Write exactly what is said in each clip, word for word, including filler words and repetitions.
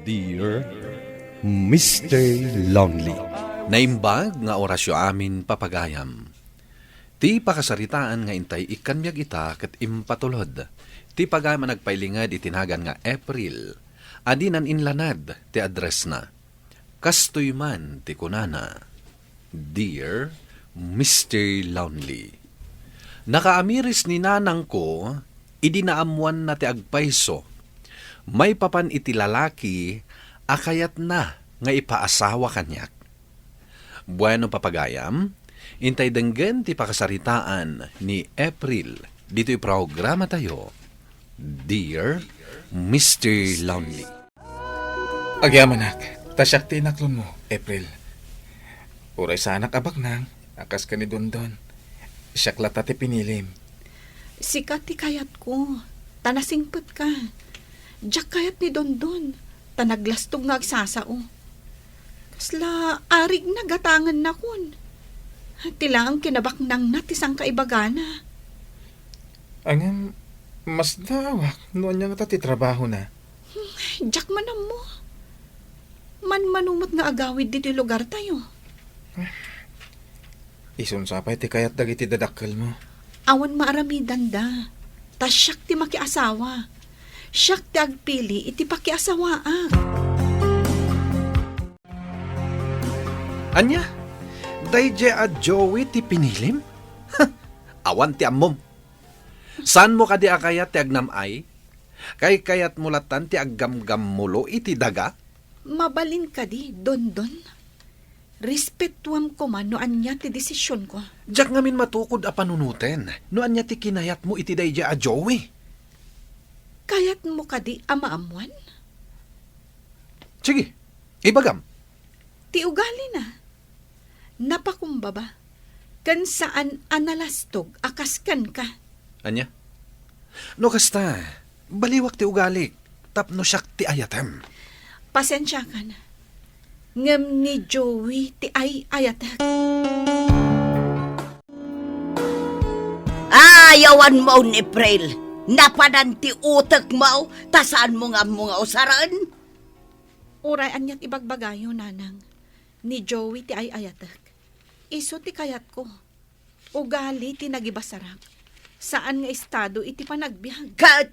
Dear Mister Lonely. Naimbag nga orasyo amin, papagayam. Ti pakasaritaan nga intay ikkan biag ita ket impatulod ti pagayam a nagpailinged iti nagan nga April, a dinan inlanad ti addressna. Kastoy man ti kunana, "Dear Mister Lonely, nakaamiris ni nanangko idi naammoanna ti agpayso maipapan iti lalaki a kayatna nga ipaasawa kaniak." Bueno, papagayam, intay denggen ti pakasaritaan ni April ditoy programatayo, Dear Mister Lonely. Agyamanak, ta siak ti inaklonmo, April. Uray saanak a baknang, a kas ken ni Dondon. Siak latta ti pinilim. Sika ti kayatko, ta nasingpetka. Diak kayat ni Dondon, ta naglastog nga agsasao. Kasla arigna gatangennakon. Ti laeng kinabaknangna ti sangkaibagana. Ngem, masdaawak no ania ngata ti trabahona. Diak man ammo. Manmano met nga agawid ditoy lugartayo. Isunsa pay ti kayat dagiti dadakkelmo? Awan maaramidanda. Ta siak ti makiasawa. Siak ti agpili iti pakiasawaak. Ania? Daydiay a Joey ti pinilim? Awan ti ammom. Saanmo kadi a kayat ti agnam-ay? Kaykayatmo lattan ti aggamgammulo iti daga? Mabalin kadi, Dondon? Respetuam koma no ania ti desisionko. Diak ngamin matukod a panunoten no ania ti kinayatmo iti daydiay a Joey. Kayatmo kadi a maammoan? Sige, ibagam. Ti ugalina, napakumbaba, ken saan a nalastog a kas kenka. Ania? No kasta, baliwak ti ugalik tapno siak ti ayatem. Pasensiakan, ngem ni Joey ti ay-ayatek. Ayawanmo ni April, napanan ti utekmo, ta saanmo nga ammo nga usaren? Uray aniat ibagbagayo, Nanang, ni Joey ti ay-ayatek. Isu ti kayatko. Ugali ti nagibasarak. Saan nga estado iti panagbiag. Ket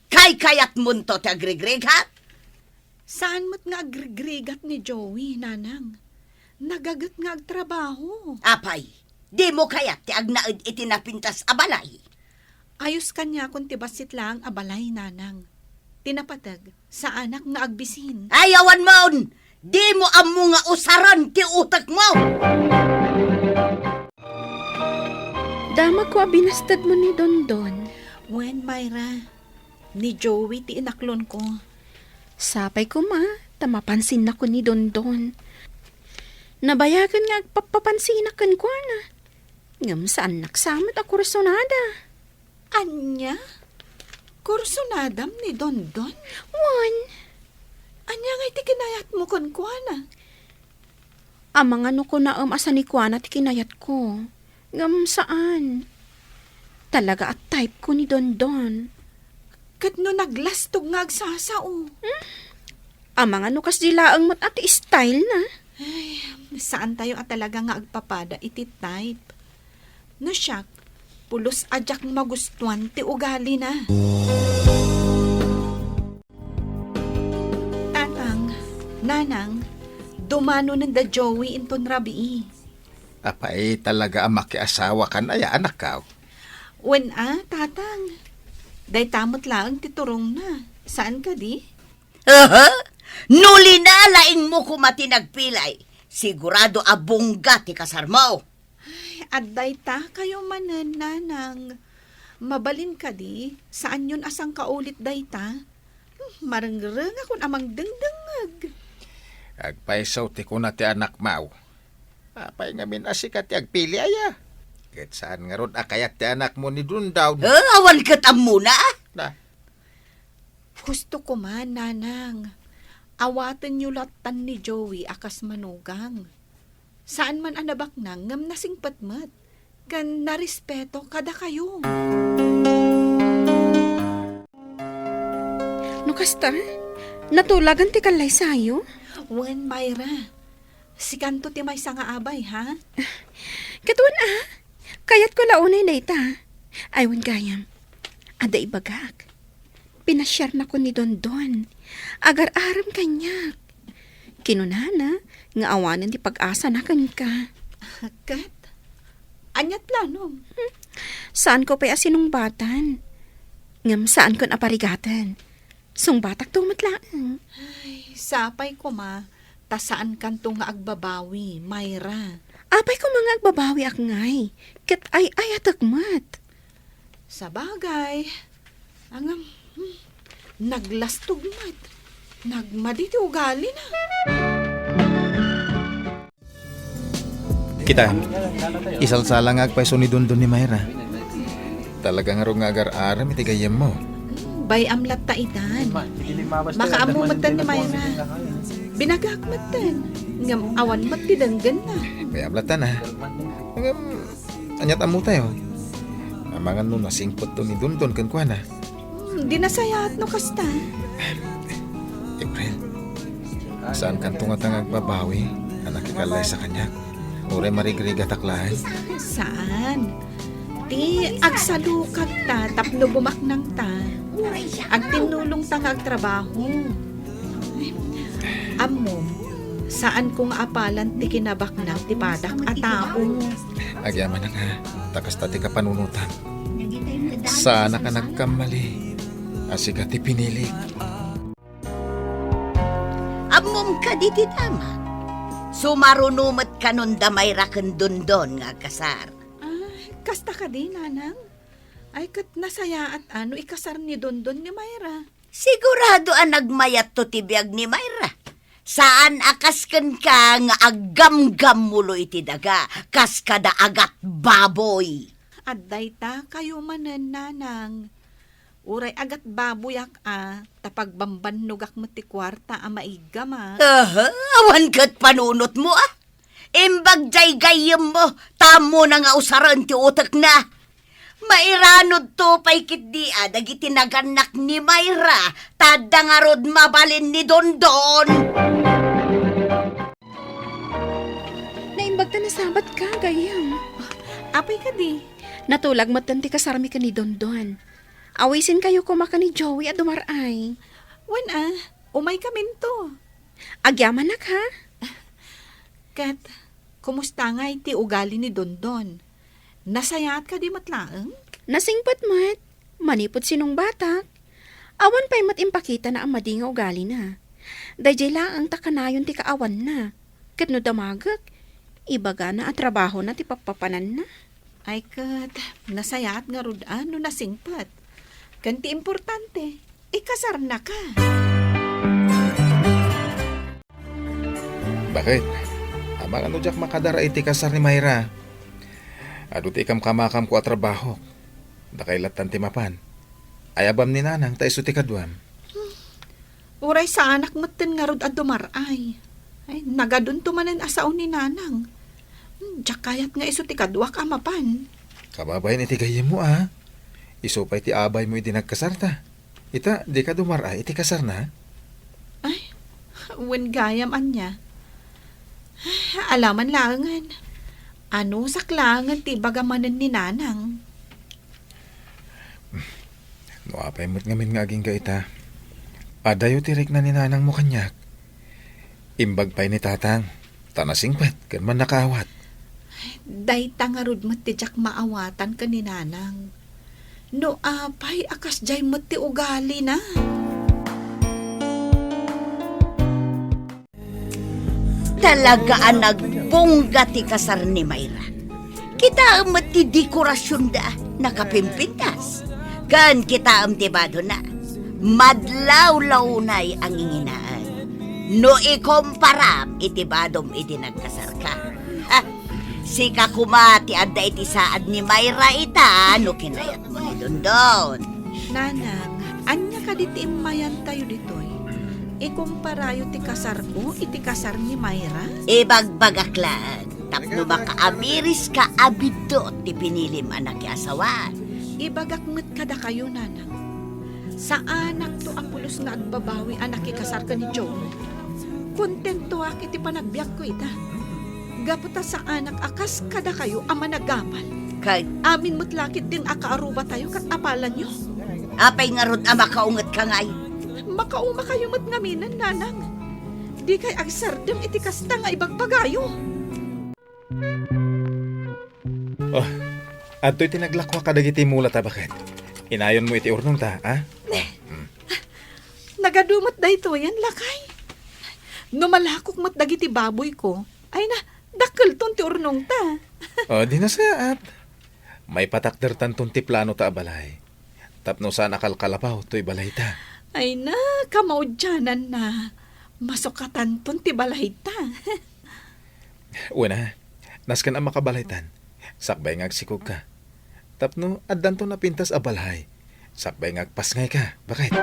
kaykayatmonto ti agrigrigat? Saan met nga agrigrigat ni Joey, Nanang. Nagaget nga agtrabaho. Apay, dimo kayat ti agnaed iti napintas a balay? Ayos kaniakon ti bassit laeng a balay, Nanang. Ti napateg, saanak nga agbisin. Ayawanmon! Dimo ammo nga usaren ti utekmo! Damagko a binastedmo ni Dondon. Wen, Myra, ni Joey ti inaklonko. Sapay koma, ta mapansinnakon ni Dondon. Nabayagen nga agpappapansinak kenkuana. Ngem saannak sa met a kursunada. Ania? Kursunadam ni Dondon? Wen. Ania ngay ti kinayatmo kenkuana? Amangan no kunaem a sanikuana ti kinayatko. Ngem saan. Talaga a type-ko ni Dondon. Ket no naglastog nga agsasao? Hmm? Amangan no kasdi laeng met a ti style na. Ay, saantayo a talaga nga agpapada iti type. No siak, pulos a diak magustuan ti ugalina. Tatang, Nanang, dumanonen da Joey inton rabii. Apay talaga a makiasawakan aya, anakko? Wen a, Tatang. Dayta met laeng ti turongna. Saan kadi? Aha! No linalaingmo koma ti nagpilay, sigurado a bongga ti kasarmo. Ay, adda dayta kayo manen, Nanang. Mabalin kadi, saanyon a sangkaulit dayta? Hmm, marengrengakon a mangdengdengngeg. Agpayso ti kuna ti anakmo. Apay ngamin a sika ti agpili aya? Ket saan ngarud a kayat ti anakmo ni Dondon? Eh, awan ket ammona? Na, Husto koma, Nanang. Awatenyo lattan ni Joey a kas manugang. Saan man a nabaknang ngem nasingpet met, ken narespeto kadakayo. No kasta, Natulagan ti kallaysayo? Wen, Myra. Sikanto ti maysa nga abay, ha? Ket wen a, kayatko la unay dayta. Ay, wen gayam, adda ibagak. Pinasiarnakon ni Dondon. Agar-arem kaniak. Kinunana nga awanen ti pag-asana kenka. Ket? Ania ti planom? Hmm. Saanko pay a sinungbatan. Ngem saankon a parigaten. Sungbatakto met laeng. Ay, sapay koma, ta saankanto nga agbabawi, Myra. Apay koma nga agbabawiak ngay, ket ay-ayatek met. Sabagay, ngem, hmm, naglastog met. Nagmadi ti ugalina. Kita, isalsala nga agpayso ni Dondon ni Myra. Talaga ngarud nga agar-arem iti gayyemmo. Bay-am latta itan. Makaammo metten ni Myra. Binagak metten. Ngem awan met ti denggenna. Bay-am latta na. Ngem, aniat ammotayo? Amangan no nasingpetto ni Dondon kenkuana. Hmm, di nasayaat no kasta. April, saankanto ngata nga agbabawi a nakikallaysa kaniak? Uray marigrigatak laeng? Saan? Ti agsalukagta tapno bumaknangta. Agtinnulongta nga agtrabaho. Ammom, saanko nga apalan ti kinabaknang ti padak a tao. Agyamanak a, ta kasta ti kapanunotam. Saanak a nagkammali a sika ti pinilik. Ammom kadi ti damag? Sumaruno met kanon da Myra ken Dondon nga agkasar. Ah, kasta kadi, Nanang? Ay, ket nasayaat a no ikasar ni Dondon ni Myra. Sigurado a nagmayatto ti biag ni Myra. Saan a kas kenka nga aggamgammulo iti daga, kas kada agat baboy. Adda ita kayo manen, Nanang. Uray agat baboyak a, ta pagbambannogak met ti kuarta a maiggamak. Aha, awan ket panunotmo a. Imbag jay gayyemmo, ta ammona nga usaren ti utekna. Mairanudto pay ketdi a dagiti nagannak ni Myra, ta adda ngarud mabalin ni Dondon. Naimbag ta nasabatka, gayyem. Apay kadi? Natulag metten ti kasarmi ken ni Dondon. Awisenkayo koma ken ni Joey a dumar-ay. Wen a, umaykaminto. Agyamanak, ha? Ket, kumusta ngay ti ugali ni Dondon? Nasayaat kadi met laeng? Nasingpet met, manipud sinungbatak. Awan pay met impakitana a madi nga ugalina. Daydiay laeng ta kanayon ti kaawanna. Ket no damagek, ibagana a trabahona ti pappapananna. Ay ket, nasayaat ngarud a no nasingpet. Ken ti importante, ikasarnaka. Baket, amangan no diak makadara iti kasar ni Myra. Adu ti ikamkamakamko a trabahok. Dakay lattan ti mapan. Ayabam ni Nanang ta isu ti kaduam. Uray saanak metten ngarud a dumar-ay. Ay, nagadunto manen a sao ni Nanang. Hmm, diak kayat nga isu ti kaduak a mapan. Kababain iti gayyemmo a. Isu pay ti abaymo idi nagkasarta. Ita, dika dumar-ay iti kasarna? Ay, wen gayam ania. Alaman laengen. Anusak laengen ti ibaga manen ni Nanang. No apay met ngamin nga agingga ita, adayo ti rikna ni Nanangmo kaniak. Imbag pay ni Tatang, ta nasingpet ken mannakaawat. Dayta ngarud met ti diak maawatan ken ni Nanang. No apay a kasdiay met ti ugalina. Talaga a nagbongga ti kasar ni Myra. Kitaem met ti dekorasionda, nakapimpintas. Ken kitaem ti badona, madlawlawnay a nginginaen. No ikomparam iti badom idi nagkasarka. Ha? Sika koma ti adda iti saad ni Myra ita no kinayatmo ni Dondon. Nanang, ania kadi ti immayantayo ditoy? Ikumparayo ti kasarko iti kasar ni Myra? Ibagbagak laeng, tapno makaamiriska a biddut ti pinilim a nakiasawan. Ibagak met kadakayo, Nanang. Saanakto a pulos nga agbabawi a nakikasar ken ni Joe. Kontentoak iti panagbiagko ita. Gapu ta saanak a kas kadakayo a managapal. Kay amin met la ketdin a kaarubatayo ket apalanyo. Apay ngarud a makaungetka ngay? Makaumakayo met ngaminen, nanang. Dikay agsardeng iti kasta nga ibagbagayo. Oh, adtoy ti naglakuak kadagiti mula ta baket. Inayonmo iti urnongta, a? Oh, mm. Nagadu met daytoyen, lakay. No malakok met dagiti baboyko, ay na, dakkelton ti urnongta. Oh, di nasayaat. Maipatakdertanton ti planota a balay. Tapno saan a kalkalabaw toy balayta. Ay na, kamaudiananna. Masukatanton ti balayta. Wen a, nasken a makabalaytan, sakbay nga agsikogka. Tapno addanto napintas a balay, sakbay nga agpasngayka, baket.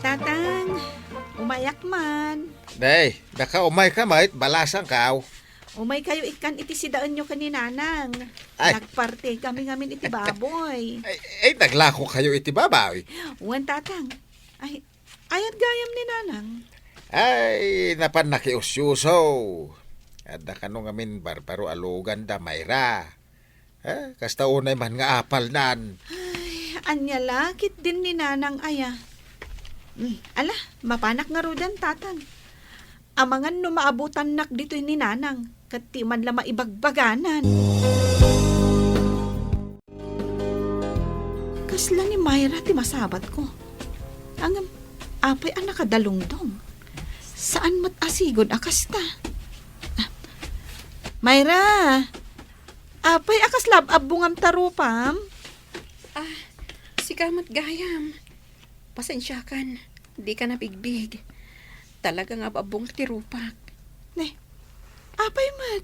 Tatang, umayak man. Day, daka umayka met, balasangkaw. Umaykayo ikkan iti sidaenyo ken ni Nanang. Ay. Nagpartikami ngamin iti baboy. Ay, ay, naglakokayo iti baboy? Wen, Tatang. Ay, ayat gayam ni Nanang. Ay, napan nakiusyuso. Adda kano ngamin barbaro a lugan da Mayra. Eh, kasta unay man nga apalnan. Ay, ania la ketdin ni Nanang aya. Hmm, ala, mapanak ngaruden, Tatang. Amangan no maabutannak ditoy ni Nanang, ket ti man la maibagbaganan. Kasla ni Mayra ti masabatko. Ngem, apay a nakadalungdong? Saan met a sigud a kasta? Ah, Mayra, apay a kasla ab-abbongam ta rupam? Ah, sika met gayam. Pasensiakan, dika nabigbig. Talaga nga ab-abbongak ti rupak. Ne, apay met?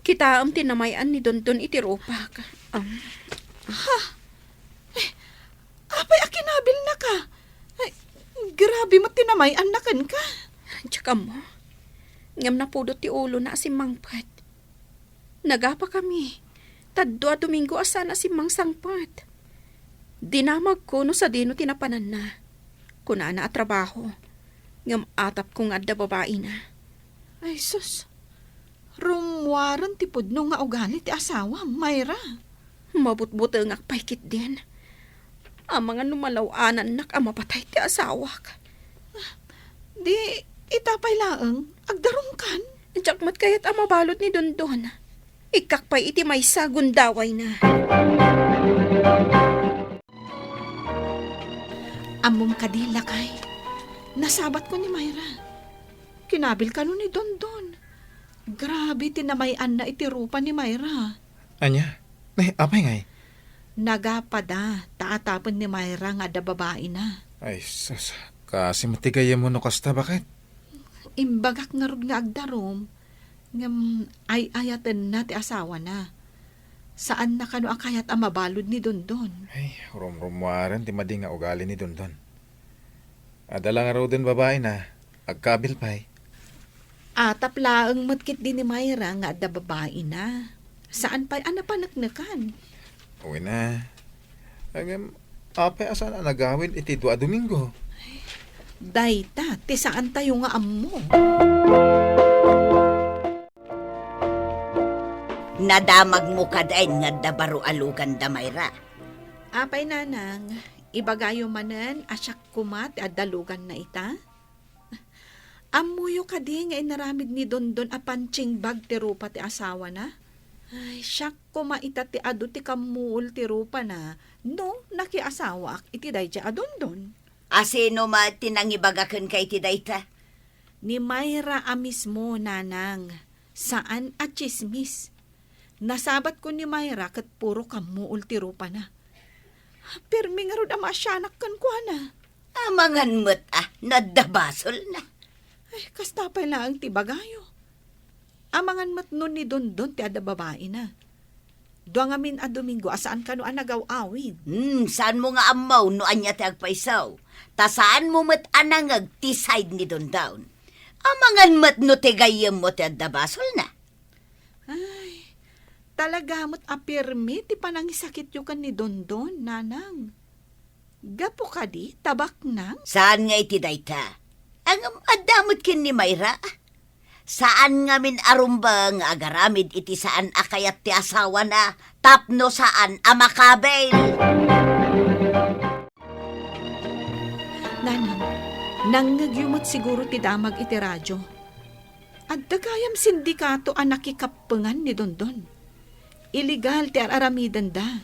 Kitaem ti namay-an ni Dondon iti rupak. Am. Ha? Eh, apay a kinabilnaka? Ay, grabe met ti namay-anna kenka. Diak ammo. Ngem napudot ti ulona a simmangpet. Nagapakami, ta dua a Domingo a saan a simmangsangpet. Dinamagko no sadino ti napananna. Kunana a trabaho, ngem atapko nga adda babaina. Ay sus, rummuaren ti pudno nga ugali ti asawam, Mayra. Mabutbutengak pay ketdin. Amangan no malaw-anannak a mapatay ti asawak. Di, ita pay laeng, agdarumkan? Diak met kayat a mabalud ni Dondon. Ikkak pay iti maysa gundawayna. Ammom kadi, lakay? Nasabatko ni Mayra. Kinabil kano ni Dondon. Grabe ti namay-anna iti rupa ni Mayra. Ania? Ne, apay ngay? Nagapada, ta atapen ni Mayra nga adda babaina. Ay, sus. Kaasi met ti gayyemmo no kasta, baket? Imbagak ngarud nga agdarum, ngem ay-ayatenna ti asawana. Saanna kano a kayat a mabalud ni Dondon. Ay, rumrummuaren ti madi nga ugali ni Dondon. Adda la ngaruden babaina, agkabil pay. Atap laeng met ketdi ni Mayra nga adda babaina. Saan pay a napaneknekan. Wen a. Ngem, apay a saan a nagawid iti dua a Domingo? Dayta ti saantayo nga ammo. Nadamagmo kadi nga adda baro a lugan da Mayra? Apay, nanang, ibagayo manen a siak koma ti adda luganna ita? Ammoyo kadi nga inaramid ni Dondon a pansingbag ti rupa ti asawana? Ay, siak koma ita ti adu ti kammuol ti rupana no nakiasawaak iti daydiay a Dondon. A sino met ti nangibaga kenka iti dayta? Ni Mayra a mismo, nanang. Saan a tsismis. Nasabatko ni Mayra ket puro kammuol ti rupana. Permi ngarud a maasianak kenkuana. Amangan met a, no adda basolna. Ay, kasta pay laeng ti bagayo. Amangan met no ni Dondon ti adda babaina. Dua ngamin a Domingo a saan kano a nagaw-awid. Hmm, saanmo nga ammo no ania ti agpayso. Ta saanmo met a nangeg ti side ni Dondon. Amangan met no ti gayyemmo ti adda basolna. Ay, Talaga met a pirmi ti panangisakityo ken ni Dondon, Nanang. Gapu kadi ta baknang? Saan nga iti dayta? Ngem adda met ken ni Mayra. Saan ngamin a rumbeng nga agaramid iti saan a kayat ti asawana tapno saan a makabil. Nanang, nangngegyo met siguro ti damag iti radyo. Adda gayam sindikato a nakikappengan ni Dondon. Illegal ti ar-aramidenda.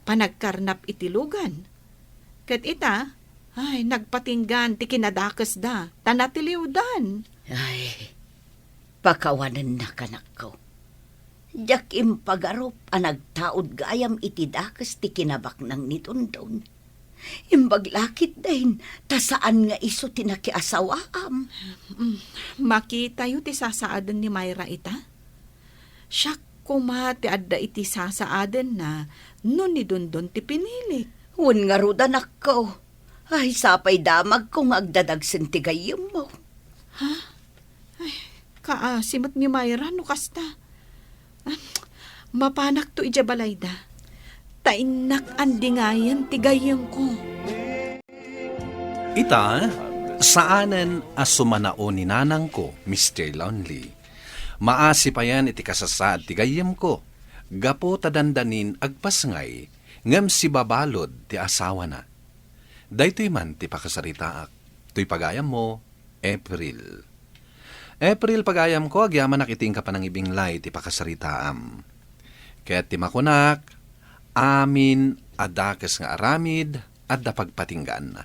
Panagkarnap iti lugan. Ket ita, ay, nagpatinggan ti kinadakesda, ta natiliwdan. Ay, pakawanennak, anakko. Diak impagarup a nagtaud gayam iti dakes ti kinabaknang ni Dondon. Imbag la ketdin, ta saan nga isu ti nakiasawaam. Mm, makitayo ti sasaaden ni Mayra ita. Siak koma ti adda iti sasaadenna no ni Dondon ti pinilik. Wen ngarud, anakko. Ay, sapay damagko nga agdadagsen ti gayyemmo. Ha? Ay, kaasi met ni Mayra no kasta. Ah, mapanakto idiay balayda. Ta innak andingayen ti gayyemko. Ita, saanen a sumanao ni nanangko, Mister Lonely. Maasi payen iti kasasaad ti gayyemko, gapu ta dandanin agpasngay, ngem sibabalud ti asawana. Daytoy man ti pakasaritaak. Toy pagayammo, April. April, pagayamko, agyamanak iti inka panangibinglay ti pakasaritaam. Ket ti makunak, amin a dakes nga aramid, adda pagpatinggaanna.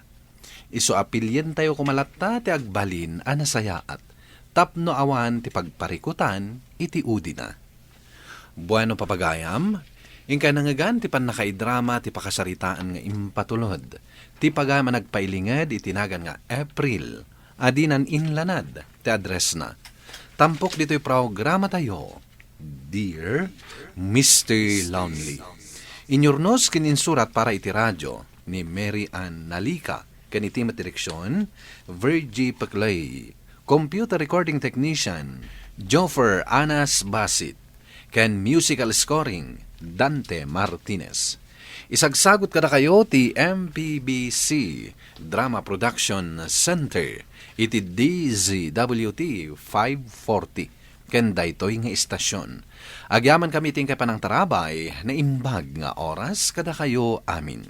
Isu a pilientayo koma latta ti agbalin a nasayaat tapno awan ti pagparikutan iti udina. Bueno, papagayam, inkay nangngegan ti pannakaidrama ti pakasaritaan nga impatulod ti pagayam a nagpailinged iti nagan nga April a dinan inlanad ti addressna. Tampok ditoy programatayo, Dear Mister Lonely. Inyurnos ken insurat para iti radio ni Mary Ann Nalica, ken iti met direksion, Virgie Peclay. Computer recording technician, Joffer Anas Basit, ken musical scoring, Dante Martinez. Isagsagut kadakayo ti M P B C Drama Production Center iti D Z W T five forty ken daytoy nga istasyon. Agyamankami iti inkay panangtarabay, naimbag nga oras kadakayo amin.